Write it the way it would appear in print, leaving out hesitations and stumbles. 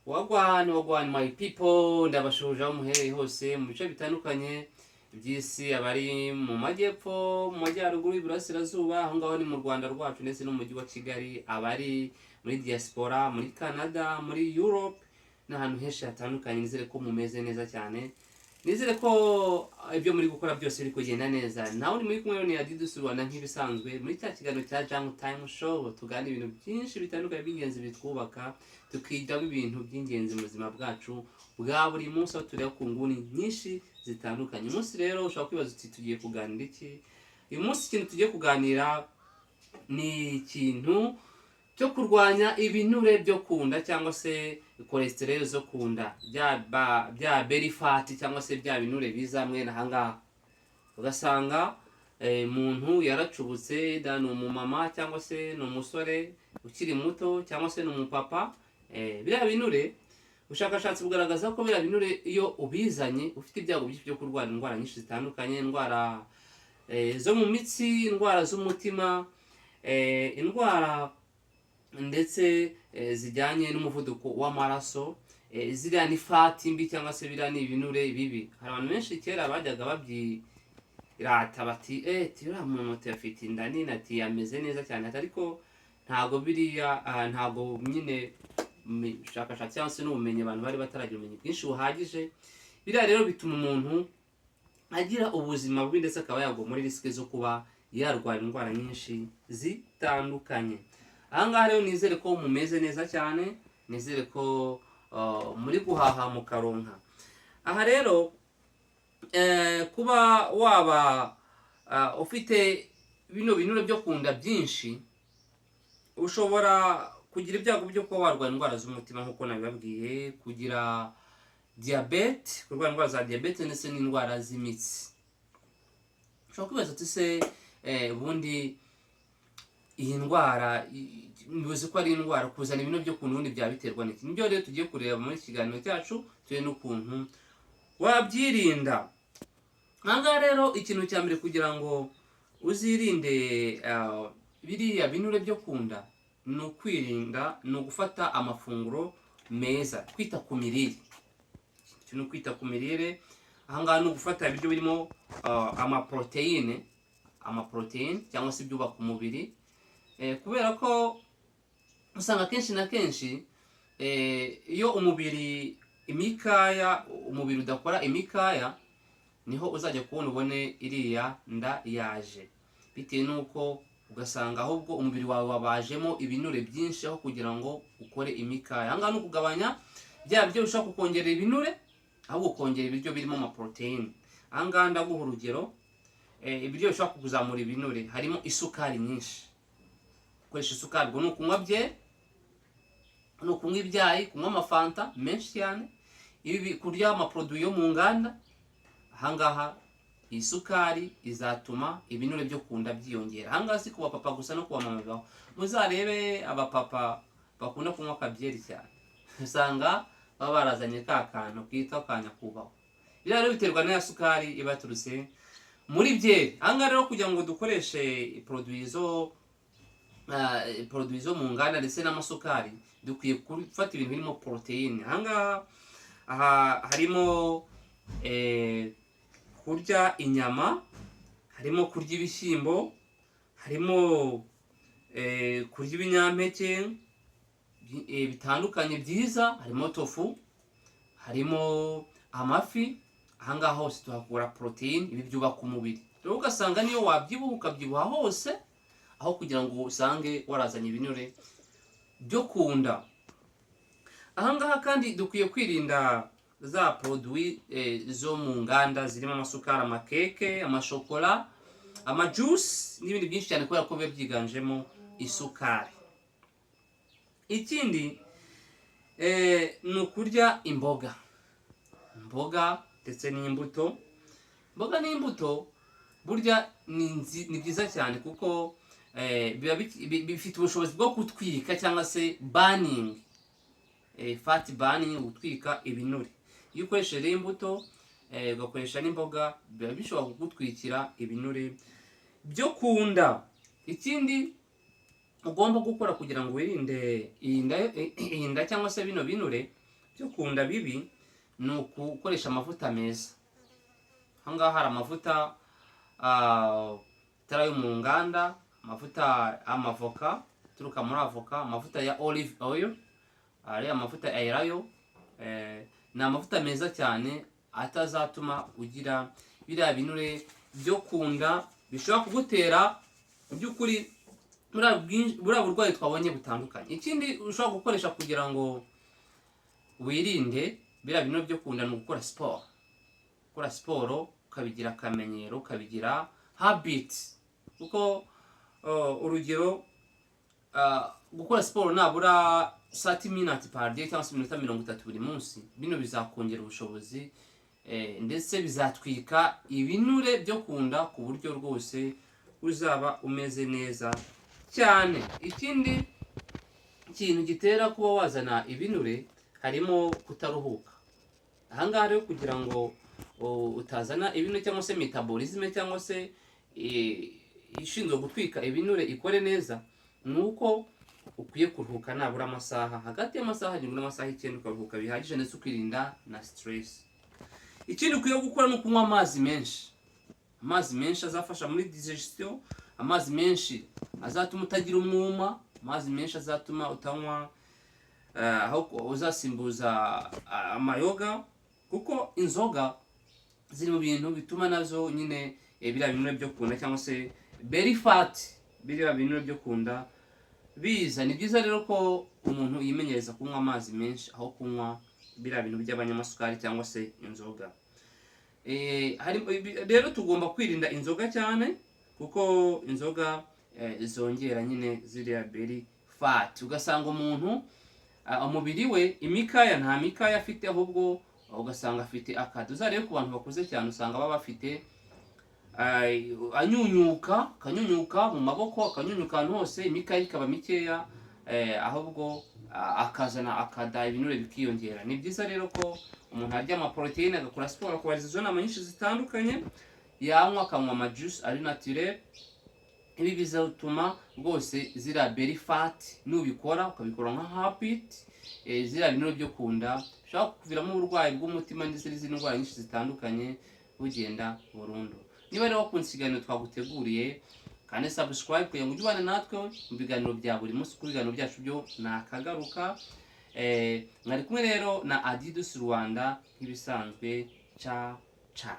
Wagwan, wagwan, my people! Ndabashuhuje aho muherereye hose mu bice bitandukanye by'isi, abari mu majyepfo, mu majyaruguru, iburasirazuba, aho ngaho ni mu Rwanda rwacu ndetse no mu mujyi wa Kigali, abari muri diaspora, muri Canada, muri Europe n'ahantu henshi hatandukanye. Nizere ko mumeze neza cyane, nizere ko ibyo muri gukora byose biri kugenda neza. Nawe uri muri kumwe ni Adidas Rwanda nk'ibisanzwe muri cya kiganiro cya Jungle Time Show, tuganira ibintu byinshi bitandukanye by'ingenzi bitwubaka, tukigamo ibintu by'ingenzi mu buzima bwacu bwa buri munsi, aho tureba ku nguni nyinshi zitandukanye. Uyu munsi rero ushobora kwibaza uti: "Tugiye kuganira iki uyu munsi?" Ikintu tugiye kuganira ni ikintu cyo kurwanya ibinure byo ku nda cyangwa se cholesterol zo ku nda, bya belly fat cyangwa se bya binure biza mwene ahangaha, ugasanga umuntu yaracubutse da, ni umumama cyangwa se ni umusore ukiri muto cyangwa se ni umupapa. Biriya binure, ubushakashatsi bugaragaza ko biriya binure iyo ubizanye ufite ibyago byinshi byo kurwara indwara nyinshi zitandukanye, indwara zo mu mitsi, indwara z'umutima, indwara ndetse zijyanye n'umuvuduko w'amaraso. Ziriya ni fat mbi cyangwa se biriya ni ibinure bibi. Hari abantu benshi kera bajyaga babyirata bati: "Uriya muntu ati afite inda nini, ati ameze neza cyane." Ati ariko ntabwo biriya, ntabwo nyine ubushakashatsi cyangwa se n'ubumenyi, abantu bari bataragira ubumenyi bwinshi buhagije. Biriya rero bituma umuntu agira ubuzima bubi ndetse akaba yagwa muri risque zo kuba yarwara indwara nyinshi zitandukanye. Aha ngaha rero nizere ko mumeze neza cyane, nizere ko muri guhaha mukaronka. Aha rero kuba waba ufite bino binure byo ku nda byinshi, ushobora kugira ibyago byo kuba warwara indwara z'umutima nk'uko nabibabwiye, kugira diyabete, kurwara indwara za diyabete ndetse n'indwara z'imitsi. Ushobora kwibaza uti: "Se ubundi iyi ndwara muzi ko ari indwara kuzana ibinure byo ku ubundi byaba biterwa n'iki?" Nibyo rero tugiye kureba muri iki kiganiro cyacu, turebe n'ukuntu wabyirinda. Aha ngaha rero ikintu cya mbere kugira ngo uzirinde biriya binure byo ku nda ni ukwirinda, ni ugufata amafunguro meza, kwita ku mirire. Iki ni ukwita ku mirire. Aha ngaha ni ugufata ibiryo birimo amaporoteyine, amaporoteyine cyangwa se ibyubaka umubiri, kubera ko usanga kenshi na kenshi iyo umubiri, imikaya, umubiri udakora imikaya, niho uzajya kubona ubone iriya nda yaje, bitewe n'uko ugasanga ahubwo umubiri wawe wabajemo ibinure byinshi aho kugira ngo ukore imikaya. Aha ngaha ni ukugabanya bya biryo bishobora kukongerera ibinure, ahubwo ukongera ibiryo birimo amaporoteyine. Aha ngaha ndaguha urugero, ibiryo bishobora kukuzamura ibinure harimo isukari nyinshi. Gukoresha isukari, ubwo ni ukunywa byeri, ni ukunywa ibyayi, kunywa amafanta menshi cyane, ibi kurya amaproduits yo mu nganda. Ahangaha iyi sukari izatuma ibinure byo ku nda byiyongera. Ahangaha si ku bapapa gusa, no ku bamama bibaho. Muzarebe abapapa bakunda kunywa akabyeri cyane, usanga baba barazanye ka kantu kitwa ka nyakubahwa. Biriya rero biterwa n'iya sukari iba yaturutse muri byeri. Ahangaha rero kugira ngo dukoreshe produits zo mu nganda ndetse n'amasukari, dukwiye gufata ibintu birimo poroteyine. Ahangaha aha harimo kurya inyama, harimo kurya ibishyimbo, harimo kurya ibinyampeke bitandukanye byiza, harimo tofu, harimo amafi. Ahangaha hose tuhakura poroteyine, ibi byubaka umubiri. Rero ugasanga niyo wabyibuha, ukabyibuha hose, aho kugira ngo usange warazanye ibinure byo ku nda. Ahangaha kandi dukwiye kwirinda za produits zo mu nganda zirimo amasukari, amakeke, amashokora, amajuice n'ibindi byinshi cyane, kubera ko biba byiganjemo isukari. Ikindi ni ukurya imboga, imboga ndetse n'imbuto. Imboga n'imbuto burya ni byiza cyane kuko biba bifite ubushobozi bwo gutwika cyangwa se burning, fat burning, gutwika ibinure. Iyo ukoresheje rero imbuto, ugakoresha n'imboga, biba bishobora kugutwikira ibinure byo ku nda. Ikindi ugomba gukora kugira ngo wirinde iyi nda cyangwa se bino binure. byo ku nda bibi ni ukukoresha amavuta meza. Aha ngaha hari amavuta atari ayo mu nganda, amavuta amavoka aturuka muri avoka, amavuta ya olive oil, ari amavuta ya elayo. Ni amavuta meza cyane atazatuma ugira biriya binure byo ku nda bishobora kugutera mu by'ukuri buriya burwayi twabonye butandukanye. Ikindi ushobora gukoresha kugira ngo wirinde biriya binure byo ku nda ni ugukora siporo. Gukora siporo ukabigira akamenyero, ukabigira habit, kuko urugero gukora siporo nabura 30 minutes per day cyangwa se iminota 30 buri munsi, bino bizakongera ubushobozi ndetse bizatwika ibinure byo ku nda ku buryo rwose uzaba umeze neza cyane. Ikindi kintu gitera kuba wazana ibinure harimo kutaruhuka. Ahangaha rero, kugira ngo utazana ibinure cyangwa se metabolisme cyangwa se ishinzwe gutwika ibinure ikore neza, ni uko ukwiye kuruhuka nabura amasaha hagati y'amasaha 7 n'amasaha 9, ukaruhuka bihagije ndetse ukirinda na stress. Ikindi ukwiye gukora ni ukunywa amazi menshi. Amazi menshi azafasha muri digestion, amazi menshi azatuma utagira umwuma, amazi menshi azatuma utanywa aho uzasimbuza amayoga, kuko inzoga ziri mu bintu bituma nazo nyine biriya binure byo kunda cyangwa se belly fat, biriya binure byo kunda biza. Ni byiza rero ko umuntu yimenyereza kunywa amazi menshi aho kunywa biriya bintu by'abanyamasukari cyangwa se inzoga. Rero tugomba kwirinda inzoga cyane, kuko inzoga zongera nyine ziriya belly fat, ugasanga umuntu umubiri we imikaya nta mikaya afite, ahubwo ugasanga afite akada. Uzarebe ku bantu bakuze cyane, usanga baba bafite anyunyuka, akanyunyuka mu maboko, akanyunyuka ahantu hose, imikaya ikaba mikeya, ahubwo akazana akada, ibinure bikiyongera. Ni byiza rero ko umuntu arya amaporoteyine, agakora siporo, akubahiriza izo nama nyinshi zitandukanye, yanywa akanywa amajuice ari naturel. Ibi bizatuma rwose ziriya belly fat, nubikora ukabikora nka habit, ziriya binure byo ku nda bishobora kukuviramo uburwayi bw'umutima ndetse n'izindi ndwara nyinshi zitandukanye bugenda burundu. Niba rero wakunze ikiganiro twaguteguriye, kandi subscribe kugira ngo ujye ubana natwe mu biganiro bya buri munsi, kuko ibiganiro byacu byo ni akagaruka. Mwari kumwe rero na Adidas Rwanda nk'ibisanzwe. Ca ca.